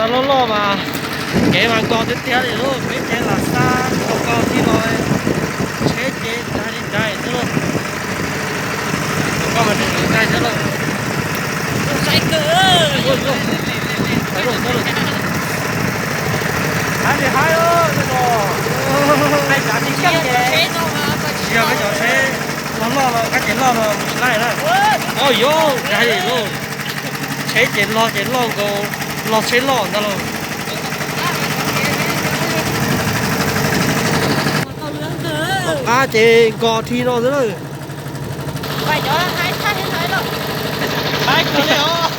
Loj loj mas kev mas nkos tiag tiag li lauj, peb ces lam xa nkos nkos thiab los tsheb ces ntais li ntais xwb lauj. Nkos mas ntais ntais xwb lauj. Saib kawg. Ua, ua. Saib lauj, saib lauj. Haib li haib os, tsis yog peb cov tsheb loj loj los kab ces loj los mus tsis laij na. Ua yuav ntais li lauj. Tsheb ces loj ces loj nkaus, loj tsheb loj ntag lauj. Qab ces nkos dhi no xwb lawm.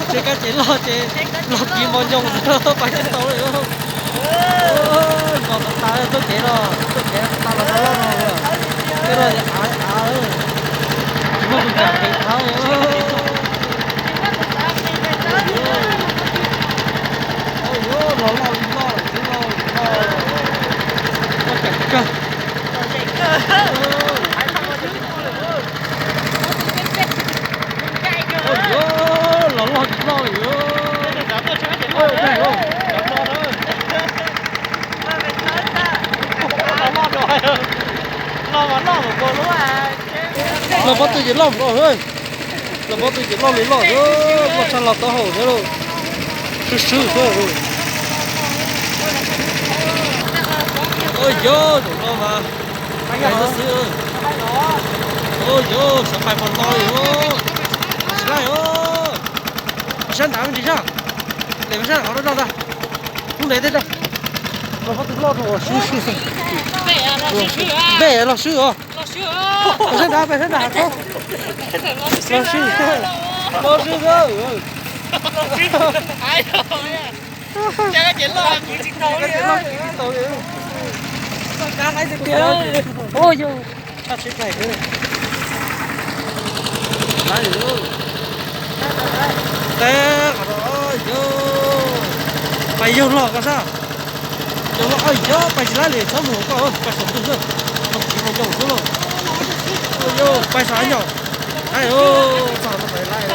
Tsheb kab ces loj ces loj kiv mos nyoos xwb, pais tsis tau li. Nkos tas tas txoj kev no, txoj kev tas los loj loj no. Tej no av av, tsis muaj tus kam kev thab li. Los loj li loj lawm xwb lauj, loj, loj ceev kawg. Los loj li loj li. Los pob tw ces loj npaum, los pob tw ces loj li loj, muaj tshaj los taub hau thiab lauj. Swb swb xwb. Ua yuav, zaum no mas pais xwb xwb. Ua yuav, xyov pais puas tau li. Tsis laij os. Pais sab nrad me ntsis sab. Ntes pais sab nrad qhov no ntag. Hnub ntev tej ntag. Los pob tw loj rau swb swb. Npej los swb os. Pais sab nrad, pais sab nrad. Los swb, los swb. Pais yawg loj koj sab. Yawg loj, yog pais tsis laij li, txhob mus koj, pais saum ntug xwb. Los kiv mos nyoos xwb lauj. Yog pais saum nyom. Laij, txog no pais laij.